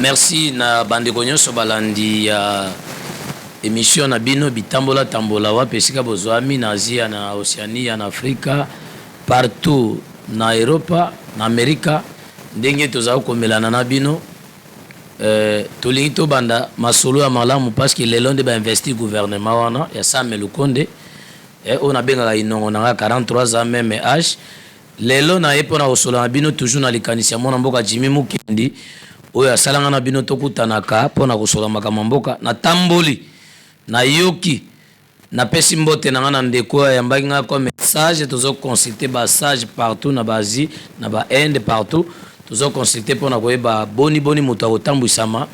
Merci na bandeko nyonso balandi ya émission na bino Bitambola Tambola, wapi esika bozwami, na Asia, na Océanie, na Afrika, partout, na Europa, na Amerika, ndenge tozala komelana na bino. Tolingi tobanda masolo ya malamu parce que lelo nde bainvestir gouvernement wana ya Sama Lukonde, oyo nabengaka inongo na nga, 43 ans, même âge. Lelo na ye mpona kosolola na bino toujours na likanisi ya mwana mboka Jimi Mukendi, oyo asalanga na bino tokutanaka mpona kosolola makambo ya mboka. Natamboli, nayoki, napesi mbote na nga na ndeko oyo ayambaki nga comme sage. Tozoconsulte basage partout na baAsie, na baInde, partout tozoconsulte mpona koyeba boni boni moto akotambwisama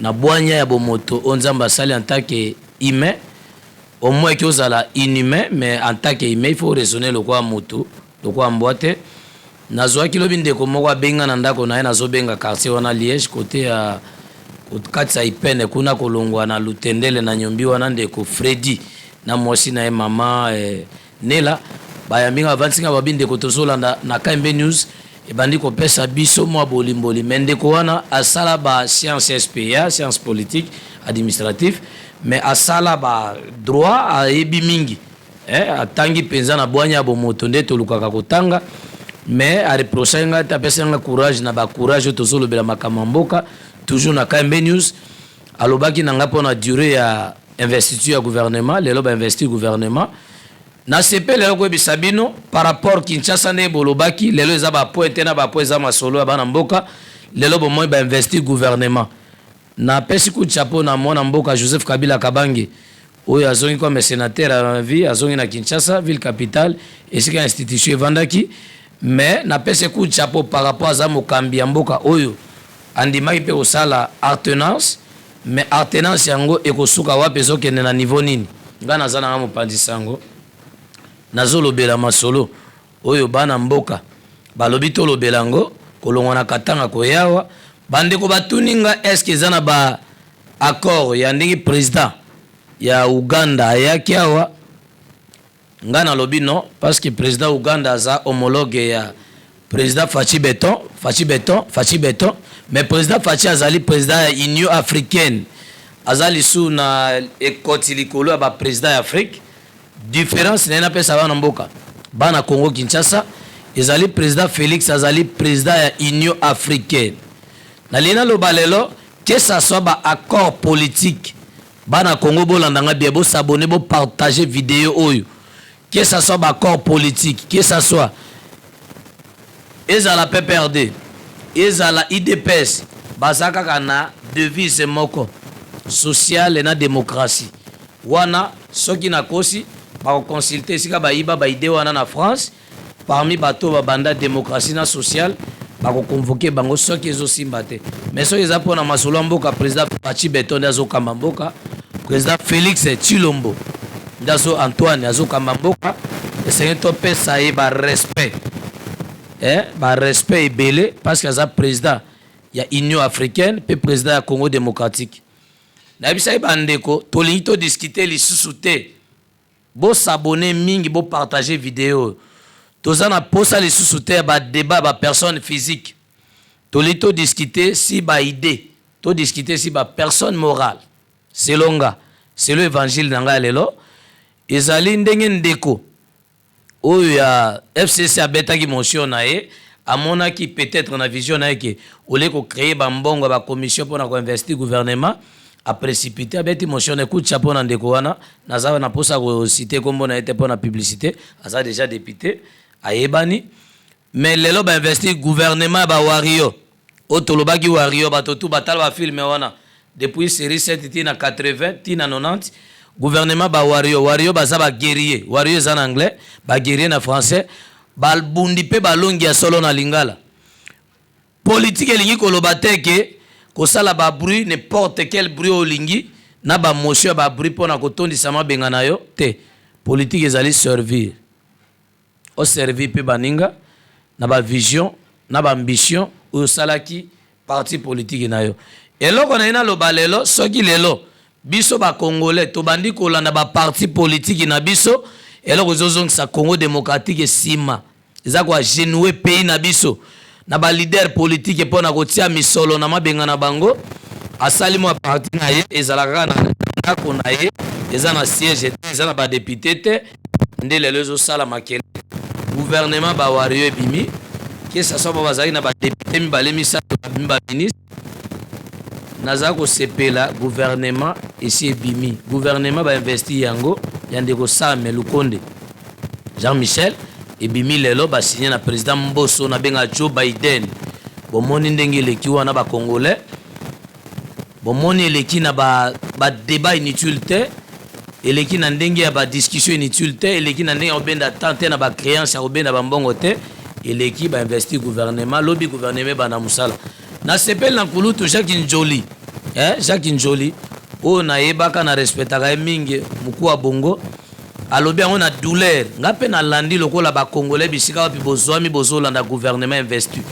na bwanya ya bomoto oyo Nzambe asali en tant que humain. Au moins ki ozala inhumain, mais en tant que humain, il faut raisonner lokola motu, lokola mbwa te. Nazwaki lobi ndeko moko abenga na ndako na ye, nazobenga quartier wana Liège, côté ya kati ya Ipene kuna, kolongwa na Lutendele na Nyombi wana. Ndeko Fredi na mwasi na ye, mama Nela, bayambi nga, bavandisi nga, babi: "Ndeko, tozolanda na KMB News, ebandi kopesa biso mwa bolimboli." Mais ndeko wana asala ba science SPA, science politique administratif, mais asala ba droit, ayebi mingi, atangi mpenza na bwanya ya bomoto nde tolukaka kotanga. Mais areprochaki ngai te, apesaki nga courage na bacourage oyo tozolobela makambo ya mboka toujours na KMB News. Alobaki na ngai mpona durée ya investiture ya gouvernement. Lelo bainvestir gouvernement. Nasepeli lelo koyebisa bino par rapport Kinshasa, nde bolobaki lelo eza bapoint te na bapoint, eza masolo ya bana mboka. Lelo bomoi bainvestir gouvernement. Napesi coup de chapeau na mwana mboka Joseph Kabila Kabange, oyo azongi comme sénateur à vie, azongi na Kinshasa, ville capitale, esika institution evandaki. Mais napesi coup de chapeau par rapport aza mokambi ya mboka oyo andimaki mpe kosala alternance. Mais alternance yango ekosuka wapi? Ezokende na niveau nini? Ngai naza nanga mopanzi sango, nazolobela masolo oyo bana mboka balobi tolobela yango. Kolongwa na Katanga koyawa, bandeko batuni nga: "Est-ce eza na ba accord ya ndenge président ya Uganda ayaki awa?" Ngai nalobi non, parce que président Uganda aza homologue ya président Fatshi Béton, Fatshi Béton, Fatshi Béton. Mais président Fatshi azali président ya Union africaine, aza lisusu na ekoti likolo ya baprésident ya Afrique. Différence na ye, napesa bana mboka, bana Congo Kinshasa, ezali président Félix azali président ya Union africaine. Nalingi naloba lelo, que ça soit baaccord politique, bana Congo, bolandanga bien, bos'abonner, bopartage video oyo. Que ça soit baaccord politique, que ça soit ezala PPRD, ezala UDPS, baza kaka na devise moko, sociale na démocratie wana. Soki nakosi, bakoconsulte esika bayiba baidées wana na France. Parmi bato babanda démocratie na sociale, bakoconvoquer bango soki ezosimba te. Mais soki eza mpona masolo ya mboka, président Fatshi Béton nde azokamba mboka, président Félix Tshilombo nde azo Antoine azokamba mboka. Esengeli topesa ye barespect, barespect ebele, parce que aza président ya Union africaine mpe président ya Congo démocratique. Nayebisaki bandeko, tolingi todiscute lisusu te. Bos'abonner mingi, bopartage video oyo. Toza na posa lisusu te ya badébat bapersone physique. Tolingi todiscute si baidées, todiscute si bapersone morale. Selon nga, selo évangile na ngai ya lelo ezali ndenge ndeko oyo ya FCC abetaki motion na ye. Amonaki peut-être na vision na ye ke olie kocréer bambongo ya bacommission mpona koinvestir gouvernement, aprécipité, abeti motion na. Coup de chapeau na ndeko wana. Naza na mposa kociter nkombo na ye te mpona publicité, aza déjà député, ayebani. Mais lelo bainvestir gouvernement ya bawarrior oyo tolobaki. Warrior, bato tu batala bafilm wana depuis série 7 ti na 80 ti na 90. Gouvernement bawarrior. Warrior baza baguerrier. Warrior eza na anglais, baguerrier na français, babundi mpe balongi ya solo na lingala. Politike elingi koloba te ke kosala babruit, n'importe quel bruit olingi na bamotion ya babruit mpona kotondisa mabenga na yo te. Politike ezali servir, oservir mpe baninga na bavision na baambition oyo osalaki parti politike na yo. Eloko na ye naloba lelo, soki lelo biso bacongolais tobandi kolanda baparti politike na biso, eloko ezozongisa Congo démocratique nsima, eza koagenouiller pays na biso. na ba leader politique mpo na kotia misolo na mabenga na bango. Asali mwa parti na ye, ezalaka kaka na ndako na ye, eza na siège te, eza na ba député te. Nde lelo ezosala makelele, gouvernement ba warrior ebimi, que ça soit bazalaki na ba député mibale, misato, babimi ba ministre. Naza kosepela, gouvernement esi ebimi, gouvernement bainvestir yango ya ndeko Same Lukonde Jean Michel ebimi lelo, basigné na président Mboso, nabenga Joe Biden. Bomoni ndenge eleki wana, bacongolais, bomoni eleki na badébat ba inutile te, eleki na ndenge ya badiscussion inutile te, eleki na ndenge ya kobenda temps te, na bacréance ya kobenda bambongo te. Eleki, bainvestir gouvernement lobi, gouvernement ebanda mosala. Nasepeli na nkulutu Jacques Njoli, eh, Jacques Njoli oyo nayebaka, na respectaka ye mingi, moku ya bongo. Alobi yango na douleur, nga mpe nalandi lokola bacongolais bisika wapi bozwami, bozolanda gouvernement investi.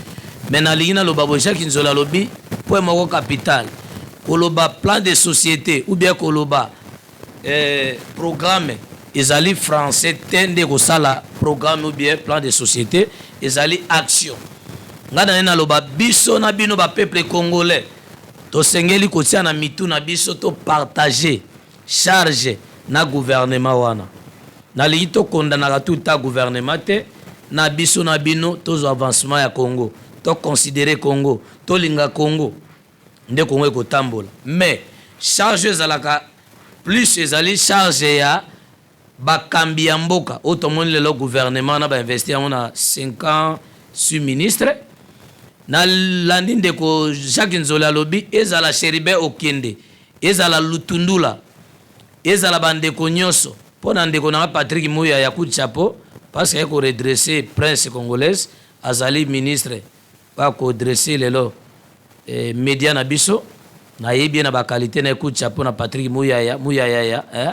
Mais nalingi naloba boye: Jacques Nzoli alobi point moko capital. Koloba plan de société ou bien koloba programme ezali français te. Nde kosala programme ou bien plan de société ezali action. Ngai na ye naloba, biso na bino bapeuple congolais, tosengeli kotia na mitu na biso, topartage charge na gouvernement wana. Nalingi tokondanaka tuta gouvernement te. Na biso na bino, tozwa avancement ya Congo, toconsidérer Congo, tolinga Congo, nde Congo ekotambola. Mais charge ezalaka plus, ezali charge ya bakambi ya mboka oyo tomoni lelo. Gouvernement na bainvestir yango na 56 ministre. Nalandi ndeko Jacques Nzoli alobi, ezala Chérubin Okende, ezala Lutundula, ezala bandeko nyonso. Mpo na ndeko nanga Patrick Muya ya coup de chapeau, parce que aye koredresser presse congolaise. Azali ministre bakodresser lelo média na biso. Nayebi ye na baqualité na ye. Coup de chapeau na Patrick Muyaya, Muyayaya, eh,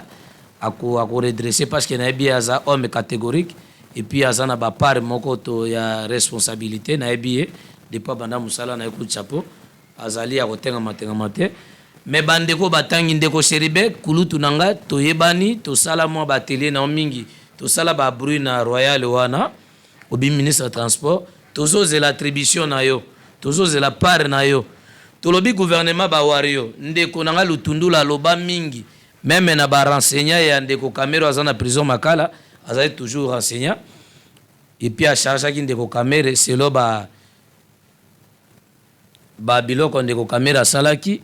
akoredresser parce que nayebi ye aza homme catégorique et puis aza na bapart moko to ya responsabilité. Nayebi ye depuis abanda mosala na ye. Coup de chapeau, azali ya kotengama tengama te. Mais bandeko batangi, ndeko Chérubin, kulutu na nga, toyebani, tosala mwa baatelier na yo mingi, tosala babruit na Royal wana. Obimi ministre ya transport, tozozela attribution na yo, tozozela part na yo. Tolobi gouvernement bawarrior. Ndeko na nga Lutundula aloba mingi, même na barenseignant ya ndeko Kamerhe aza na prison Makala, azali toujours renseignant et puis achargeaki ndeko Kamerhe selo ba babiloko ndeko Kamerhe asalaki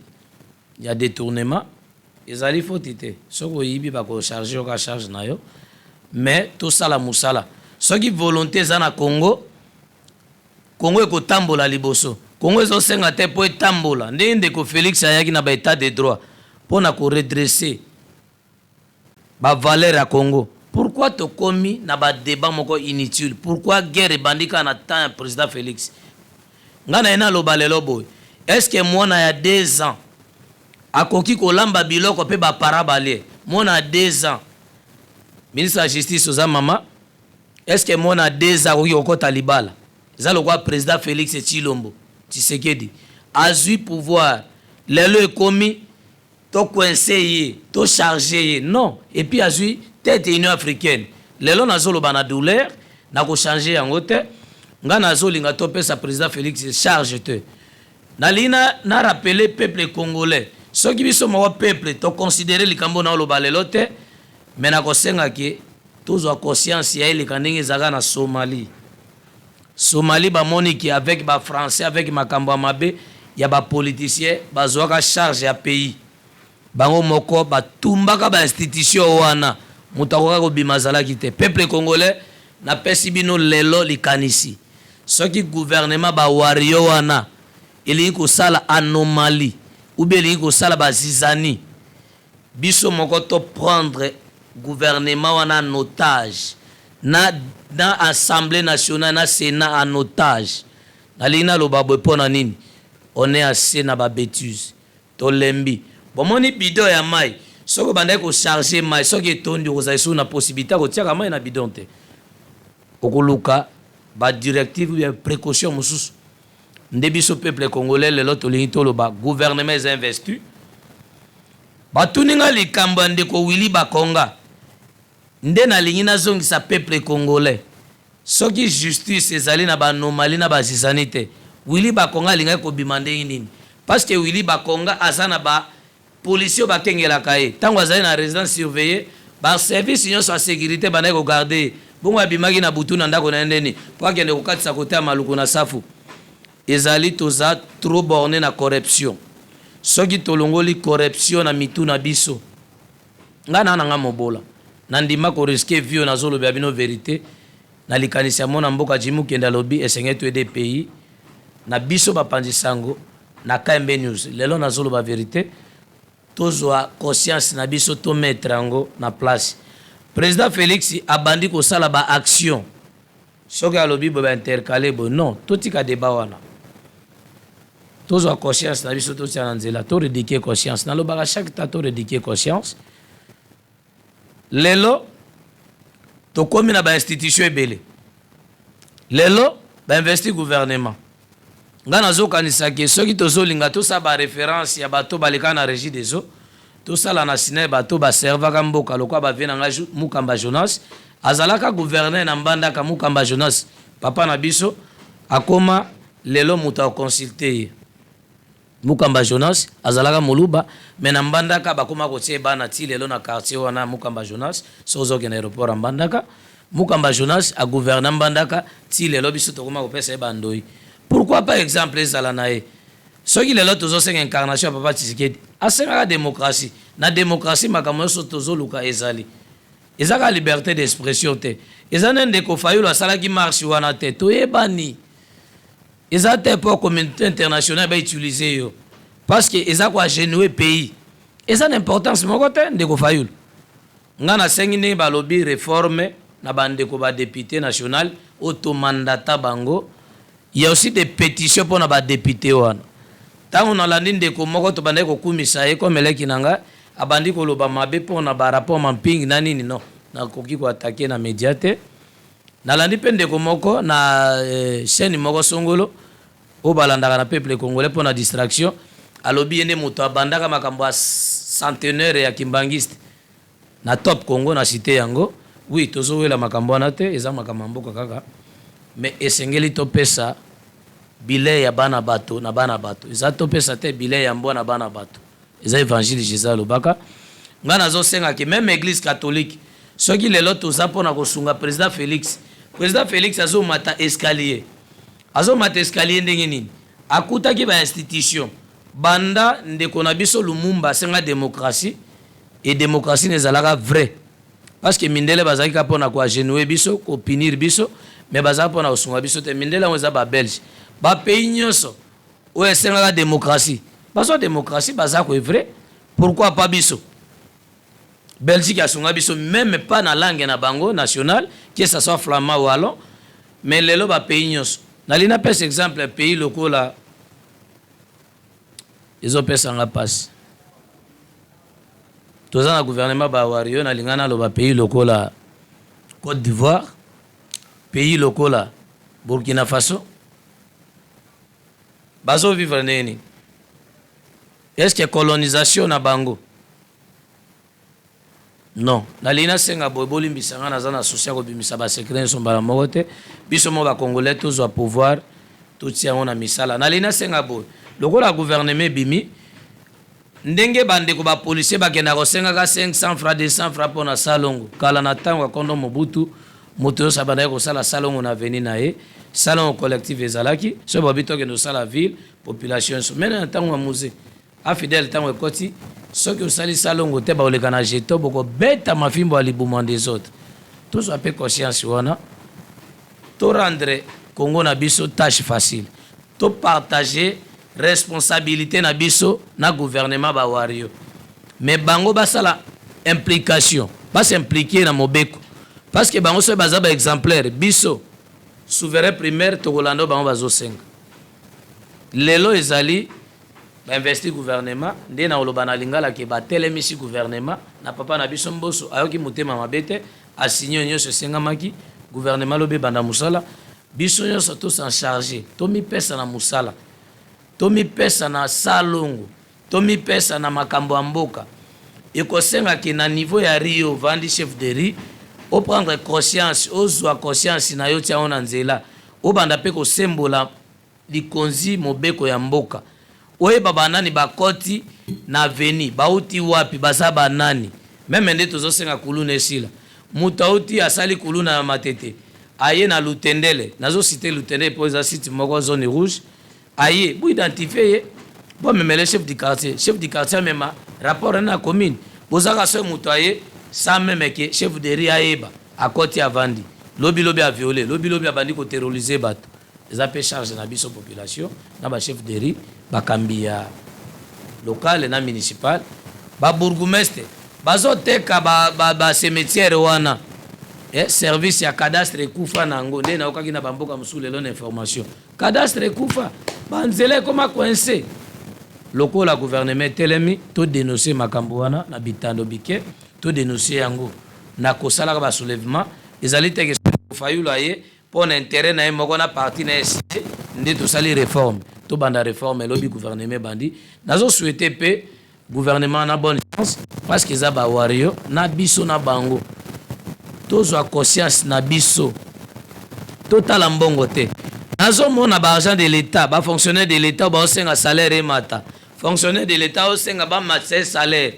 ya détournement. Ezali foti te, soki oyibi, bakocharge yo ka charge na yo. Mais tosala mosala. Soki volonté eza na Congo, Congo ekotambola liboso. Congo ezosenga te mpo etambola ndenge ndeko Félix ayaki na baétat de droit mpo na koredresser bavaleur ya Congo. Pourquoi tokomi na badébat moko inutile? Pourquoi guerre ebandi kaka na temps ya président Félix? Ngai na ye naloba lelo boye: est ce que mwana ya 2 ans akoki kolamba biloko mpe bapara balie? Mwana ya 2 ans, ministre ya justice, oza mama, est ce que mwana ya 2 ans akoki kokɔta libala? Eza lokola président Félix Tshilombo Tshisekedi azwi pouvoir lelo, ekomi tocoincer ye, tocharger ye, non. Et puis azwi tête Union africaine lelo. Nazoloba na douleur, nakochanger yango te. Ngai nazolinga topesa président Félix charge te. Nalingi na rappeler peuple congolais, soki biso moko peuple toconsidérer likambo na oloba lelo te, mais nakosengaki tozwa conscience ya eleka ndenge ezalaka na Somalie. Somalie, bamoniki avec bafrançais, avec makambo ya mabe ya bapoliticien, bazwaka charge ya pays bango moko, batumbaka bainstitution wana, moto akoka kobima azalaki te. Peuple congolais, napesi bino lelo likanisi: soki gouvernement bawarrior wana elingi kosala anomalie ou bien elingi kosala bazizani, biso moko toprendre gouvernement wana en otage, na Assemblée nationale, na Sénat en otage. Nalingi naloba boye mpo na nini? On est assez na babêtise, tolembi. Bomoni bidon ya mai, soki obandaki kocharger mai, soki etondi, okozala lisusu na possibilité ya kotiaka mai na bidon te, okoluka badirective ou bien précaution mosusu. Nde biso peuple congolais lelo tolingi toloba, gouvernement eza investi. Batuni nga likambo ya ndeko Willy Bakonga, nde nalingi nazongisa peuple congolais. Soki justice ezali na ba anomalie na ba zizanie te, Willy Bakonga alingaki kobima ndenge nini? Parce que Willy Bakonga aza na ba policiers oyo bakengelaka ye. Tango azali na residence surveillee, ba services nionso ya securite ebandaki ko garder ye. Bongo abimaki na butu na ndako na ye nde nini? Po akende kokatisa cote ya Maluku na Safu. Ezali toza trop borne na corruption. Soki tolongoli corruption na mitu na biso, Nga naa na nga mobola. Na ndima ko risquer vie oyo nazo lobela bino verite na likanisi ya mwana mboka Jimmy Mukendi alobi esengeli to aider pays na biso ba panzi sango na KMB news lelo nazo loba verite tozua conscience na biso to mettre yango na place president Felix abandi kosala ba action Soki alobi boye ba intercaler boye non totika debat wana tozwa conscience na biso totia na nzela to reduquer conscience nalobaka chaque temps to reduquer conscience lelo tokomi na ba institution ebele lelo ba investi gouvernement Nga nazokanisa ke soki tozolinga tosala ba reference ya bato baleka na regie des eaux, tosala na snel bato ba servaka mboka lokola ba vieux na nga Mukamba Jonas azalaka gouverneur na Mbandaka, Mukamba Jonas papa na biso akoma lelo moto ako consulter ye. Mukamba Jonas azalaka moluba mais na Mbandaka bakoma kotia ye bana ti lelo na quartier wana Mukamba Jonas soki ozokende aeroport ya Mbandaka Mukamba Jonas a gouverna Mbandaka ti lelo biso tokoma kopesa ye ba ndoyi pourquoi pas exemple ezala na ye soki lelo tozosenga incarnation ya papa Tshisekedi asengaka democratie na democratie makambo nionso tozoluka ezali eza kaka liberte d'expression te eza nde ndeko Fayulu asalaki marche wana te toyebani Eza te po communaute internationale ba utiliser yo parce que eza ko agenouer pays eza na importance moko te ndeko Fayulu. Nga nasengi ndenge balobi reforme na ba ndeko ba deputes national oyo to mandata bango il ya aussi des petitions pona ba deputes wana. Tango nalandi ndeko moko tobandaki kokumisa ye comme leki na nga abandi koloba mabe pona ba rapport mamping na nini non nakoki ko attaquer na media te. Nalandi pe ndeko moko na chaine moko songolo oyo balandaka na peuple congolais pona distraction alobi ye nde moto abandaka makambo ya centenaire ya kimbanguiste na top congo na cite yango oui tozowela makambo wana te eza makambo ya mboka kaka mais esengeli topesa bilei ya bana bato na bana bato eza topesa te bilei ya mbwa na bana bato. Eza evangile Jesus alobaka. Nga nazo senga ke meme eglise catholique soki lelo toza pona kosunga president Felix, president Felix azo mata escalier. Azo mata escalier ndenge nini? Akutaki ba institutions banda ndeko na biso Lumumba asenga democratie et democratie na ezalaka vrai parce que mindele bazalaki kaka pona ko agenouer biso, ko punir biso mais bazalaka pona kosunga biso te. Mindele yango eza ba belge. Ba pays nionso oyo esengaka democratie bazwa democratie baza ko evre pourquoi pas biso Belgique asunga biso meme pas na langue na bango nationale que ça soit flamand ou wallon mais lelo ba pays nyonso nalingi napesa exemple ya pays lokola ezopesa nga pasi toza na gouvernement ba wario nalinga naloba pays lokola Côte d'Ivoire pays lokola Burkina Faso Bazo vivre ndenge nini? Est ce que colonisation na bango? Non, nalingi nasenga boye, bolimbisa nga naza na souci ya kobimisa ba secret nyonso mbala moko te. Biso moko ba congolais tozwa pouvoir totia yango na misala. Nalingi nasenga boye, lokola gouvernement ebimi, ndenge ba ndeko ba policiers bakendaka kosengaka 500 francs, 200 francs pona salongo, kala na tango ya kondo Mobutu, moto nyonso abandaki kosala salongo na avenue na ye, salongo collective ezalaki, soki balobi tokende kosala ville, population nyonso. Mais na tango ya Mzee, Afidel tango ekoti, soki osali salongo te bakoleka na jeton, bokobetama fimbo ya libumu en desordre. Tozwa pe conscience wana, to rendre Congo na biso tache facile. To partager responsabilite na biso na gouvernement ba wario mais bango basala implication ba s'impliquer na mobeko parce que bango soki baza ba exemplaire biso souverain primaire tokolanda oyo bango bazosenga lelo ezali ba investir gouvernement nde na koloba na lingala ke batelemisi gouvernement na papa na biso Mboso ayoki motema mabe te asigne oyo nyonso esengamaki gouvernement lobi ebanda mosala Biso nionso to s'en charger, tomipesa na mosala, tomipesa na salongo, tomipesa na makambo ya mboka. Ekosenga ke na niveau ya rue yo ovandi, chef de rue, Oprendre conscience, ozwa conscience na yo, tia yango na nzela, obanda mpe kosembola likonzi mobeko ya mboka, oyeba banani bakoti na avenue, bauti wapi, baza banani. Même nde tozosenga kuluna esila, moto auti asali kuluna na Matete, aye na Lutendele, nazociter Lutendele mpo eza site moko zone rouge, aye boidentifier ye, bomemele chef du quartier, chef du quartier amema rapport na commune. Bozaka soki moto aye sans même que chef de rue ayeba, akoti, avandi, lobilobi avioler, lobilobi abandi koterroriser bato. Eza mpe charge na biso population na bachef de rue, bakambi ya locale na municipal, babourgmestre bazoteka bacimetière ba, ba wana. Service ya cadastre ekufa na yango nde nayokaki na bamboka mosusu lelo na information, cadastre ekufa, banzela ekoma coincé. Lokola gouvernement etelemi, todénoncer makambo wana na bitando bike, todénoncer yango na kosalaka basoulèvement. Ezali teke Fayulu aye mpo na intérêt na ye moko na parti na ye nde tosali réforme. Tobanda réforme, elobi gouvernement ebandi. Nazosouhaiter mpe gouvernement na bonne chance, parce que eza bawario na biso na bango. Tozwa conscience na biso, totala mbongo te. Nazomona baagent de l'État, bafonctionnaire de l'État baosenga salaire emata. Fonctionnaire de l'État osenga bamatisa salaire,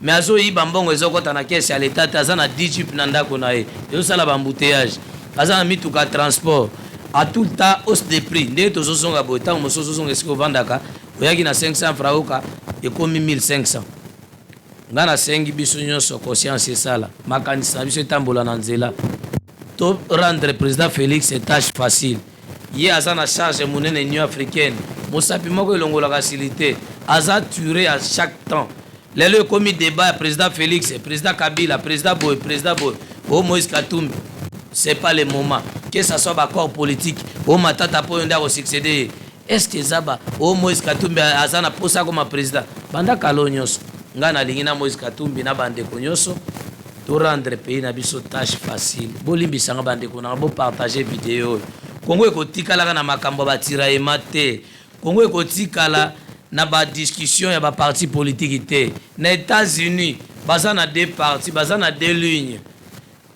mais azoyiba mbongo ezokɔta na caisse ya l'État te. Aza na 10 jeep na ndako na ye, ezosala baembouteillage, aza na mituka transport à tout le temps, hausse de prix. Ndenge tozozonga boye, ntango mosusu ozozonga esika ovandaka, oyaki na 500 francs, oka ekomi 1500. Nga nasengi biso nyonso conscience esala, makanisi na biso etambola na nzela. To rendre président Félix tâche facile. Ye aza na charge monene, Union africaine, mosapi moko elongolaka sili te. Aza ture à chaque temps. Lelo ekomi débat ya président Félix, président Kabila, président boye, président boye, o Moïse Katumbi. C'est pas le moment que ça soit baaccord politique o Matata mpo oyo nde akosuccéder ye. Est ce que eza ba o Moïse Katumbi aza na posa akoma président? Banda kala nyonso ngai nalingi na Moïse Katumbi na bandeko nyonso to rendre pays na biso tâche facile. Bolimbisanga bandeko nanga, bopartager video oyo. Kongo ekotikalaka na makambo ya batiraillement te, Kongo ekotikala na badiscussion ya baparti politike te. Na États-Unis baza na deux partis, baza na deux lignes,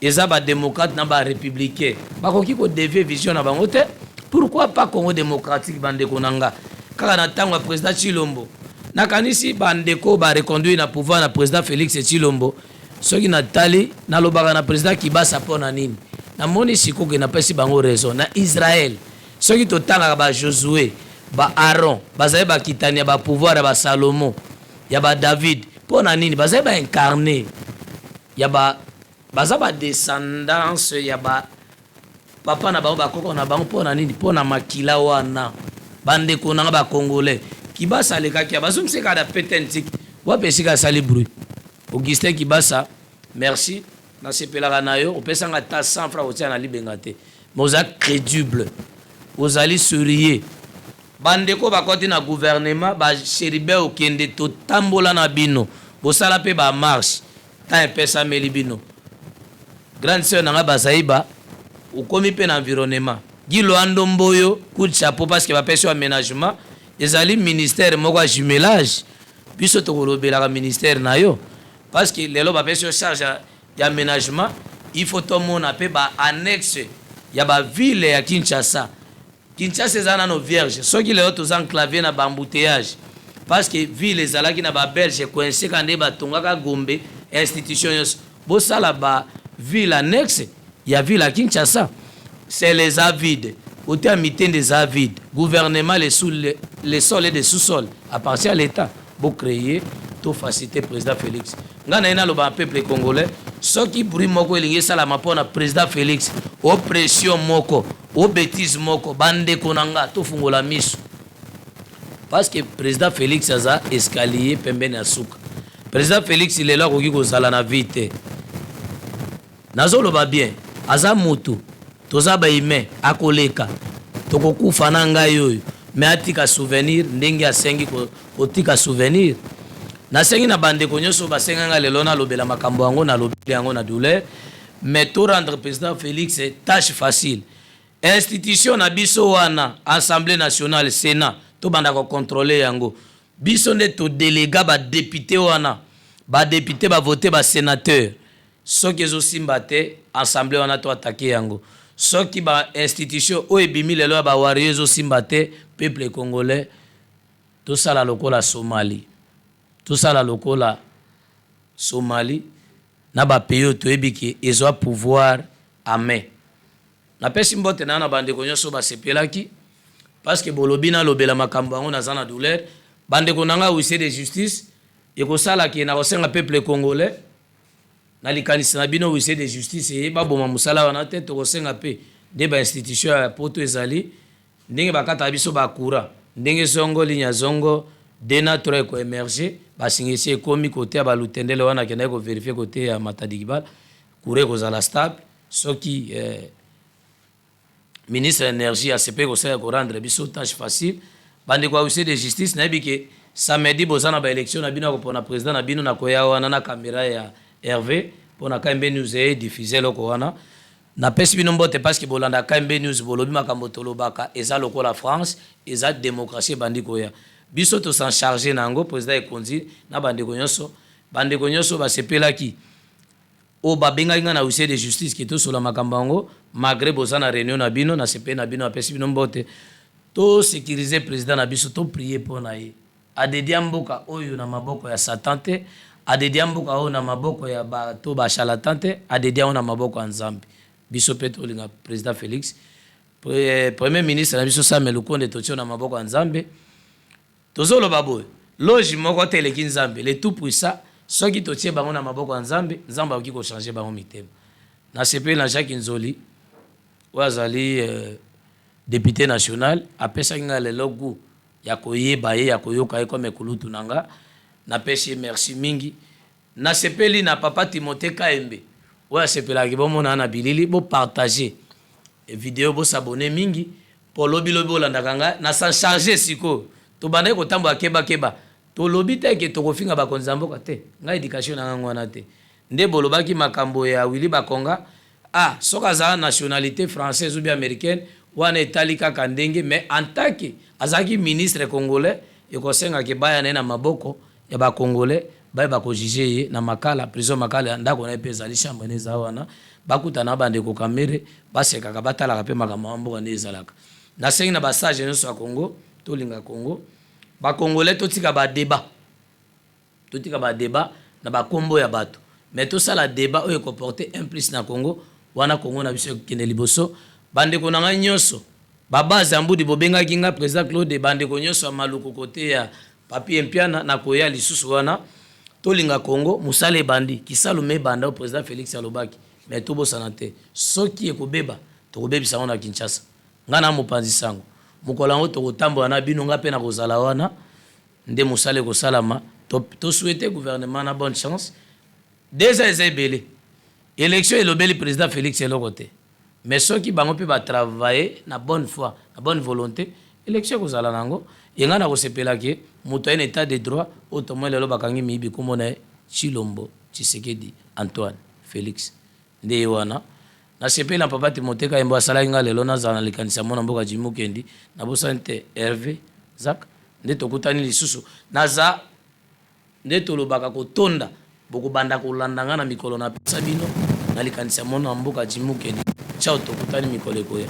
eza badémocrate na barépublicain. Bakoki kodévier vision na bango te. Pourquoi pas Congo démocratique? Bandeko na nga, kaka na ntango ya président Tshilombo, nakanisi bandeko bareconduire na pouvoir na président Félix Tshilombo. Soki natali, nalobaka na président Kibasa mpo na nini namoni sikoyo napesi bango raison. Na Israel, soki totangaka baJosue, baAaron, bazali bakitani ya bapouvoir ya baSalomo, ya baDavid. Mpo na nini? Bazali baincarné ya ba, baza badescendance ya ba papa na bango, bakoko na bango. Mpo na nini? Mpo na makila wana. Bandeko nanga bacongolais, Kibasa alekaki, bazongisi kaka na pete ntiki wapi esika asali bruit. Augustin Kibasa, merci, nasepelaka na yo. Opesanga ata 100 francs kotia na libenga te, mais oza crédible, ozali sérieux. Bandeko bakoti na gouvernement, bachérubin okende, totambola na bino, bosala mpe bamarche ntan epesameli bino. Grande sœur na ngai bazali ba okomi mpe na environnement, Guy Loando Mboyo, coup de chapeau, parce que bapesi yo aménagement, ezali ministère moko ya jumelage. Biso tokolobelaka ministère na yo, parce que lelo bapesi yo charge ya aménagement, il faut tomona mpe baannexe ya baville ya Kinshasa. Kinshasa eza nano vierge. Soki lelo toza enclavé na baembouteillage, parce que ville ezalaki na babelge coincé, ka nde batongaka Gombe, institution nyonso. Bosala baville annexe ya ville ya Kinshasa. C'est les eza vide, côté ya Mitende eza vide. Gouvernement, les sols et des sous-sols appartient à l'État. Bocréer to faciliter président Félix. Ngai na ye naloba na peuple congolais, soki bruit moko elingi esalama mpo na président Félix, opression moko, obétise moko, bandeko na nga, tofungola miso, parce que président Félix aza escalier pembeni ya suka. Président Félix lelo akoki kozala na vie te. Nazoloba bien, aza motu, toza bahumain, akoleka, tokokufa na ngai oyo, mais atika souvenir ndenge asengi kotika souvenir. Nasengi na bandeko nyonso basenga ngai lelo nalobela makambo yango, nalobeli yango na douleur, mais to rendre président Félix tâche facile. Institution na biso wana, Assemblée nationale, Sénat, tobanda kocontrôler yango. Biso nde todéléguer badéputé wana, badéputé bavote basénateur. Soki ezosimba te, assemblée wana to attaquer yango. Soki ba institution oyo ebimi lelo ya ba warrior ezosimba te, peuple congolais, tosala lokola Somalie, tosala lokola Somalie na ba pays oyo toyebi ke ezwa pouvoir à main. Napesi mbote na na bandeko nyonso basepelaki parce que bolobi nalobela makambo yango, naza na douleur. Bandeko na ngai, huissier de justice ekosala ke na kosenga peuple congolais na likanisi na bino, huissier de justice eye baboma mosala wana te. Tokosenga mpe nde bainstitution ya poto ezali ndenge bakataka biso bacourant, ndenge zongo ligne ya zongo 2 na 3 ekoémerger. Basingisi ekomi kote ya balutendele wana, akendaki kovérifier kote ya Matadi Kibala, courant ekozala stable. Soki ministre ya énergie asepeli kosala, korendre biso tâche facile. Bandeko ya huissier de justice, nayebi ke samedi boza na baélection na bino ya kopona président na bino. Nakoya wana na caméra ya Hervé mpo na KMB News ediffuse eloko wana. Napesi bino mbote parce que bolanda KMB News, bolobi makambo tolobaka eza lokola France, eza démocratie ebandi koya. Biso tosan charge na yango, président ekonzi na bandeko nyonso. Bandeko nyonso basepelaki oyo babengaki ngai na huissier de justice ke tosola makambo yango, malgré boza na réunion na bino, nasepeli na bino, apesi bino mbote. Tosécuriser président na biso, toprier mpo na ye. Adédier mboka oyo na maboko ya Satan te, adédier mboka oyo na maboko ya bato bacharlatan te, adédier yango na maboko ya Nzambe. Biso mpe tolinga président Félix, premier ministre na biso Sama Lukonde, totie na maboko ya Nzambe. Tozoloba boye, loge moko te eleki Nzambe le tout puissant. Soki totie bango na maboko ya Nzambe, Nzambe akoki kochanger bango mitema. Nasepeli na Jacques Nzoli oyo azali député national, apesaki ngai lelo goût ya koyeba ye, ya koyoka ye comme ekulutu na nga. Napesi ye merci mingi. Nasepeli na papa Timothée Kaembe oyo asepelaki bomona na bilili. Bopartage video, bos'abonner mingi mpo lobilobi olandaka ngai na s'en charge. Sikoyo tobandaki kotambola kebakeba, tolobi te ke tokofinga bakonzi ya mboka te. Ngai éducation na ngango wana te. Nde bolobaki makambo ya Willy Bakonga, ah, soki azala nationalité française ou bien américaine, wana etali kaka ndenge, mais en tant que azalaki ministre congolais, ekosengaki baya na ye na maboko ya bacongolais, bayeba kojuger ye na Makala, prison Makala. Ndako na ye mpe ezali, chambre ne eza wana. Bakutana na bandeko Kamerhe, basekaka, batalaka mpe makambo ya mboka nde ezalaka. Nasengi na basage nyonso ya Congo, tolinga Congo. Bacongolais, totika badébat, totika badébat na bakombo ya bato, mais tosala débat oyo ekoporter un plus na Congo wana, Congo na biso ekokende liboso. Bandeko na ngai nyonso babase ya mbudi, bobengaki nga président Claude. Bandeko nyonso ya Maluku, kote ya Papi Mpiana, nakoya lisusu wana. Tolinga Congo, mosala ebandi, kisalume ebanda oyo président Félix alobaki. Mais tobosana te, soki ekobeba, tokobebisa yango na Kinshasa. Ngai na mopanzi sango, mokolo yango tokotambola na bino, nga mpe na kozala wana nde mosala ekosalama. Tosouhaite gouvernement na bonne chance. Déjà eza ebele, élection elobeli président Félix eloko te, mais soki bango mpe batravaille na bonne foi, na bonne volonté, élection ekozala nango. Ye ngai na kosepelaki moto aye na état de droit oyo tomoi lelo bakangi miyibi, kombo na ye Tshilombo Tshisekedi Antoine Félix, nde ye wana. Nasepeli na papa Timote Kayembo asalaki nga lelo nazala na likanisi ya mwana mboka Jimi Mukendi. Nabosani te Hervé Zak, nde tokutani lisusu. Naza nde tolobaka kotonda, bokobanda kolanda nga na mikolo napesa bino na likanisi ya mwana mboka Jimi Mukendi. Ciao, tokutani mikolo ekoya.